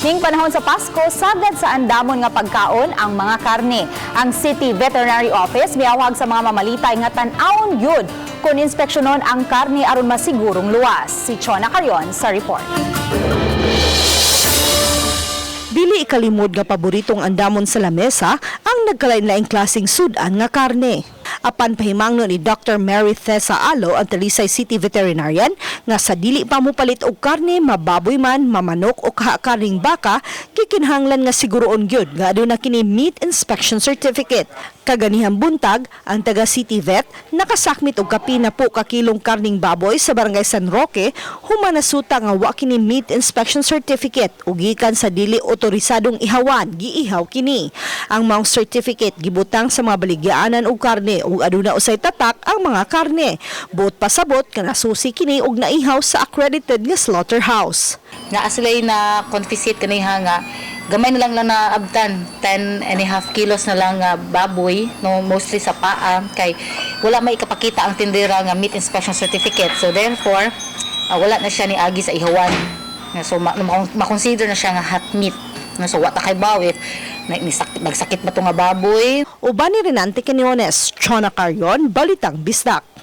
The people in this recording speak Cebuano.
Ning panahon sa Pasko, sagad sa andamon nga pagkaon ang mga karne. Ang City Veterinary Office miawhag sa mga mamalitay nga tan-awon gyud kung inspeksyonon ang karne aron masigurong luwas. Si Chona Carion sa report. Dili ikalimod nga paboritong andamon sa lamesa ang nagkalain-laing klaseng sudan nga karne. Apan pahimangno ni Dr. Mary Thesa Alo, ang Talisay City Veterinarian, nga sa dili pa mopalit og karne, mababoy man, mamanok o kaha karning baka, gikinahanglan nga siguroon gyud nga aduna kini meat inspection certificate. Kaganihang buntag, ang taga City Vet nakasakmit og kapin na po ka kilong karning baboy sa Barangay San Roque human nasuta nga wa kini meat inspection certificate ug gikan sa dili otorisadong ihawan, giihaw kini. Ang maong certificate gibutang sa mga baligyaanan og karne ug aduna usay tatak ang mga karne. Buot pasabot nga nasusi kini og naihaw sa accredited nga slaughterhouse. Nga sila na confiscate kaniha nga gamay na lang lang naabtan, 10.5 kilos na lang nga baboy, no, mostly sa paa, kay wala may ikapakita ang tindera nga meat inspection certificate. So therefore, wala na siya ni agi sa ihawan. Nga so ma-consider na siya nga hot meat. Nga so wa ta kaybaw if nagsakit ba to nga baboy. Uban ni Renante Quinones, Chona Carion, Balitang Bisdak.